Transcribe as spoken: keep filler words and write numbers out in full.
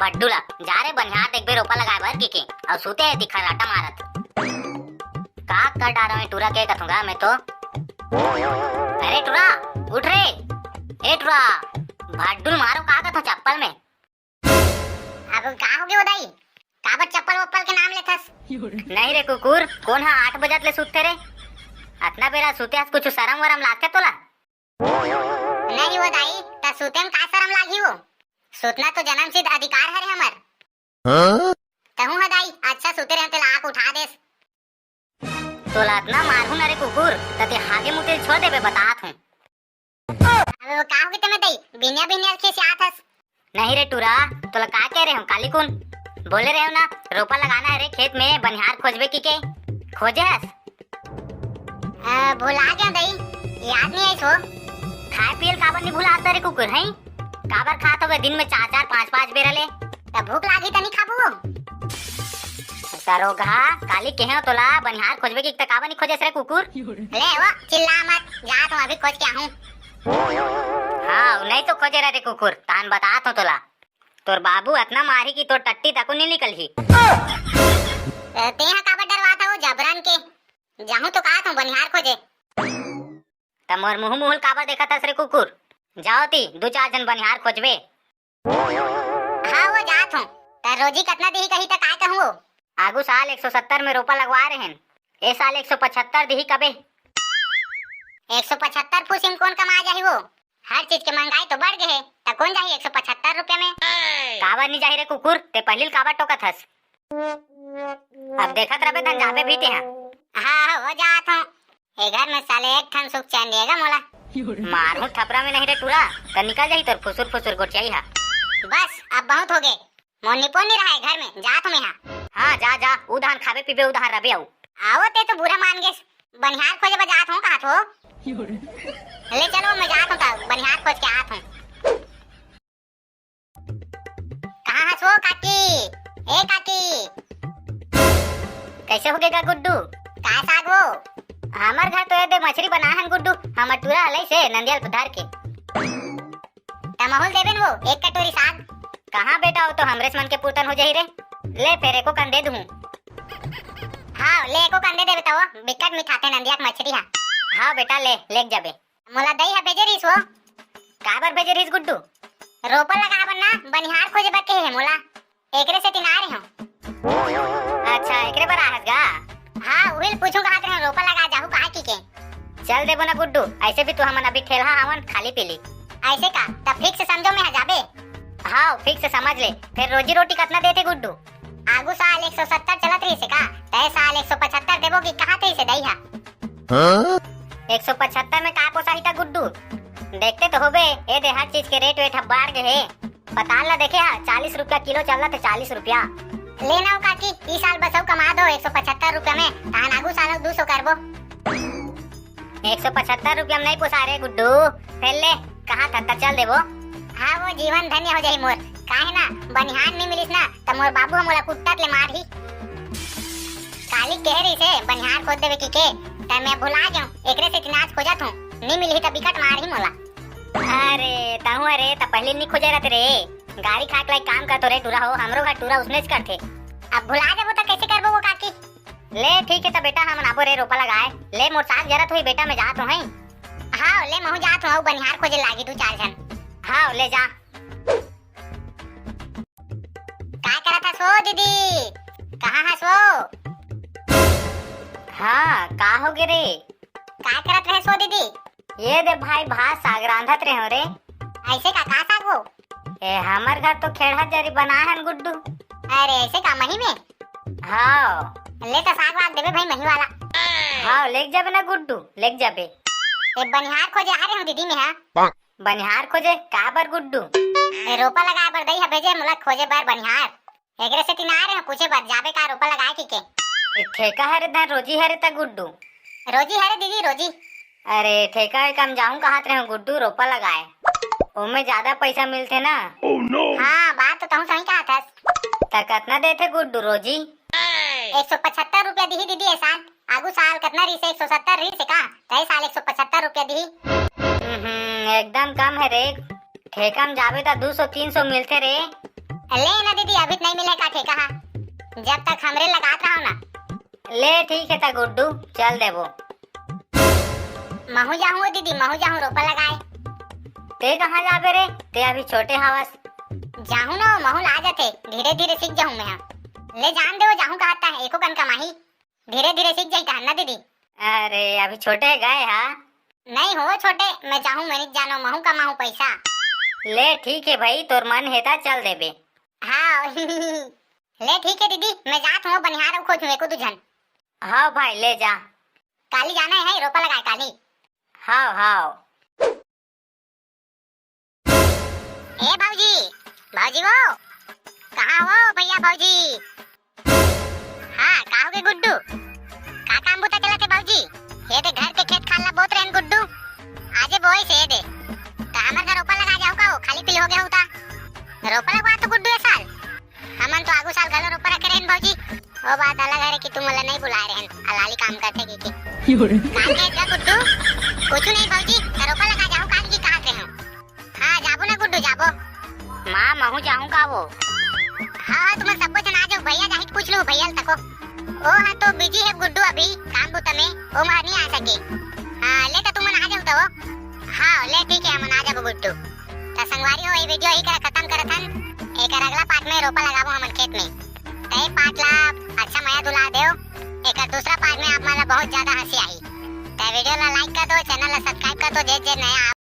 भड्डू ला, जा रे बनिहार देखबे रोपा लगाए बर कहिके, अउ सुते हे एती खर्राटा मारत। का कर डारो ए टुरा के कथूं गा मैं तो। अरे टुरा, उठ रे। ए टुरा, भड्डू ल मारो का कथों चप्पल में। अब का होगे ओ दाई? काबर चप्पल वप्पल के नाम लेथस? नहीं रे कुकुर, कोन ह आठ बजत ले सुतथे रे? अतना बेरा सुते हस, कुछु सरम वरम लागथे तोला? नहीं ओ दाई, त सुते म का सरम लागही ओ? सुतना तो जनम सिद्ध अधिकार हरे हमर। हाँ? तहूं ह दाई, अच्छा सुते रहे तेला आके उठा देस। तोला अतना मारहूं ना रे कुकुर, त ते हागे मुते ल छोड़ देबे, बतात हूं। अबे वो का होगे तेमे दाई, बिनिया बिनिया खिसियात हस? नहीं रे टुरा, तोला का कहे रहेंव काली कुन? बोले रहेंव ना, रोपा लगाना हे रे खेत में, बनिहार खोजबे कहिके। खोजे हस? अ, भुला गेंव दाई, याद नइ आइस ओ। खाए पिए ल काबर नइ भुलात रे कुकुर, हैं? काबर खात होबे दिन में चार चार पांच पांच बेरा ले? त भूख लागही त नइ खाबू ओ। सरोगहा, काली केहेंव तोला, बनिहार खोजबे कहिके त काबर नइ खोजेस रे कुकुर? ले ओ, चिल्ला मत, जात हूं अभी खोज के आहूं। हां, नइ तो खोजे रह रे कुकुर, तहान बतात हूं तोला। तोर बाबू अतना मारही कि तोर टट्टी तको नइ निकलही। तेंहा काबर डरवात हस ओ जबरन के? जाहूं तो कहत हूं बनिहार खोजे। त मोर मुंह मुंह ल काबर देखत हस रे कुकुर? जा ओती, दू चार झन बनिहार खोजबे। हां ओ जात हूं। त रोजी कतना दिही कही त काय कहूं ओ? आगू साल एक सौ सत्तर में रोपा लगवाय रहेन, ए साल एक सौ पचहत्तर दिही कबे। एक सौ पचहत्तर फूसी म कोन कमा जाही ओ? हर चीज के महंगाई तो बढ़ गे हे, त कोन जाही एक सौ पचहत्तर रुपया में? काबर नइ जाही रे कुकुर, ते पहिली ल काबर टोकत हस? अब देखत रहिबे तहन जाबे भी तेंहा। हां, हां, ओ जात हूं। ए घर में साले एक ठन सुख चैन नइ हे गा मोला। मारहूं थपरा में नहीं रे टुरा, त निकल जाही तोर फुसुर फुसुर गोठियाई हा। बस, अब बहुत होगे। मोर निपोन नइ रहय घर में, जात हूं मैं हा। हां, जा, जा, उधान खाबे पीबे, उधान रबे अउ। आवो ते तो बुरा मान गेस, बनिहार खोजे बर जात हूं, कहत हूं। ले चलो, मैं जात हूं त, बनिहार खोज के आत हूं। कहां हस ओ काकी? ए काकी। कइसे होगे गा गुड्डू? काय साग ओ? हमर घर तो ए दे मछरी बनाय हन गुड्डू, हमर टुरा हलई से नंदिया ल धर के। त महूं ल देबे न ओ, एक कटोरी साग। कहां बेटा, ओ तो हमरेच मन के पुरतन हो जाही रे। ले फेर एको कन दे दूहूं। हां, ले एको कन दे देबे त ओ, बिकट मिठाथे नंदिया के मछरी हा। हां बेटा, ले, लेग जाबे। मोला दई ह भेजे रिहिस ओ। काबर भेजे रिहिस गुड्डू? रोपा लगाय बर ना, बनिहार खोजे बर कहे हे मोला। एकरे सेती ना आय रेहेंव। अच्छा, एकरे बर आय हस गा? हां, उही ल पूछहूं कहत रेहेंव, रोपा लगाय जाहू कहां कहिके। चल देबो ना गुड्डू, अइसे भी तो हमन अभी ठेलहा हवन, खाली पीली। अइसे का? त fix समझो मैं हा जाबे। हां, fix समझ ले। फेर रोजी रोटी कतना देथे गुड्डू? आगू साल एक सौ सत्तर चलत रहिस हे का? त ए साल एक सौ पचहत्तर देबो कि कहत रहिस हे दई हा? हां? एक सौ पचहत्तर में का पोसाही त गुड्डू? देखते तो होबे, ए दे हर चीज के रेट वेट ह बाढ़ गे हे। पताल ला देखे हा, चालीस रुपया किलो चलत हे, चालीस रुपया। ले ना ओ काकी, ई साल बस अउ कमा दो एक सौ पचहत्तर रुपया में, तहान आगू साल अउ दू सौ करबो। एक सौ पचहत्तर रुपया में नइ पोसाय रे गुड्डू, फेर ले, कहत हस त चल देबो। हां, ओ जीवन धन्य हो जाही मोर, काहे ना, बनिहार नइ मिलिस ना, त मोर बाबू ह मोला कुट्टत ले मारही। काली कहे रहिस हे, बनिहार खोज देबे कहिके, त मैं भुला गेंव, एकरे सेती आज खोजत हूं, नइ मिलही त बिकट मारही मोला। अरे, तहूं अरे, त पहिली नइ खोजे रहते रे, गारी खाय के लाइक काम करतो रे टूरा हो, हमरो घर टूरा उसनेच करथे। अब भुला जाबो त कइसे करबो ओ काकी? ले ठीक हे त बेटा, हमन आबो रे रोपा लगाय। ले मोर साग जरत होही बेटा, मैं जात हों। हाव, ले महूं जात हों, अउ बनिहार खोजे लागी दू चार झन। हाव, ले जा। काय करत हस ओ दीदी? कहाँ हस ओ? हाँ, का होगे रे? काय करत रहेस ओ दीदी? ये दे भाई, भात साग रांधत रहेंव रे। अइसे का, का साग ओ? ए, हमर घर तो खेड़हा जरी बनाए हन गुड्डू। अरे, अइसे का, मही में? हाव। ले त साग वाग देबे भाई, मही वाला। हाव, लेग जाबे ना गुड्डू, लेग जाबे। ए, बनिहार खोजे आ रहेंव दीदी मैं हा। बनिहार खोजे? काबर गुड्डू? ए, रोपा लगाए बर दई हा भेजे मोला खोजे बर बनिहार। एकरे सेती ना आ रहेंव पूछे बर, जाबे का रोपा लगाए कहिके। ए, ठेका हरे धन रोजी हरे त गुड्डू। रोजी हरे दीदी, रोजी। अरे, ठेका वेका म जाहूं कहत रहेंव गुड्डू, रोपा लगाए। ओमे जादा पइसा मिलथे ना। हाँ, बात तो तहूं सही कहत हस। त कतना देथे गुड्डू रोजी? एक सौ पचहत्तर रुपया दिही दीदी ए साल। आगू साल कतना रिहिसे, एक सौ सत्तर रिहिसे का? त ए साल एक सौ पचहत्तर रुपया दिही। हम्म, एकदम कम हे रे। ठेका म जाबे त दू सौ तीन सौ मिलथे रे। ले ना दीदी, अभी तो नहीं मिले का ठेका हा, जब तक हमरे लगात रहो ना। ले ठीक है ता गुड्डू, चल देबो। महू जाहूँ ओ दीदी, महू जाहूँ रोपा लगाए। ते कहाँ जाबे रे, ते अभी छोटे हवस। जाहूँ ना, महू ला जाथे, धीरे धीरे सीख जाहूँ मैं हा। ले जान दे, वो जाहूँ कहा ता, एको कन कमाही, धीरे धीरे सीख जाही तहन ना दीदी। अरे अभी छोटे गए हा। नहीं हो छोटे, मैं जाहूँ, मैं नहीं जानो, महू कमाहूँ पैसा। ले ठीक है भाई, तोर मन हे ता चल देबे। हाँ। ले ठीक है दीदी, मैं जात हूँ, बनिहार अउ खोजूँ एको दू झन। हाँ भाई, ले जा। काली जाना है रोपा लगाए काली। हाँ, हाँ। ए भौजी, भौजी वो, कहाँ हो भैया भौजी? हाँ, का हो गे गुड्डू? का काम बूता चलत हे भौजी? ये दे घर के खेत खार ला बोत रहेन गुड्डू। आजे बोए से ये दे। त हमर घर रोपा लगा जाहू का हो? खाली पीली हो गया होता। रोपा लगवा तो गुड्डू ए साल। हमन तो आगू साल घलो रोपा रखे रहेन भौजी। वो बात अलग है रे कि तुम वाला नहीं बुलाए रहेन। अलाली काम करते की, की। योरे। का कहे जा गुड्डू? कुछ नहीं भौजी, त रोपा लगा जाहू का की कहा रहे हो? हाँ, जाबो ना गुड्डू, जाबो। माँ, महू जाहूँ का वो? हाँ, हाँ, तुमन सब्बो झन आ जाओ, भैया जाही पूछ लो, भैया ल तको। ओ हाँ, तो बिजी है गुड्डू अभी, काम बूता में, ओ मार नहीं आ सके। हाँ, ले तो तुमन आ जाओ तो। हाँ, ले ठीक है, हमन आ जाबो गुड्डू। त संगवारी हो, ये वीडियो यही करा खत्म करत हन। एकर अगला पार्ट में रोपा लगाबो हमन खेत में। त ये पार्ट ला अच्छा मया दुला देव। एकर दूसरा पार्ट में आप मन ला बहुत ज्यादा हंसी आही। त वीडियो ला लाइक कर दो, चैनल ला सब्सक्राइब कर दो, जे जे नया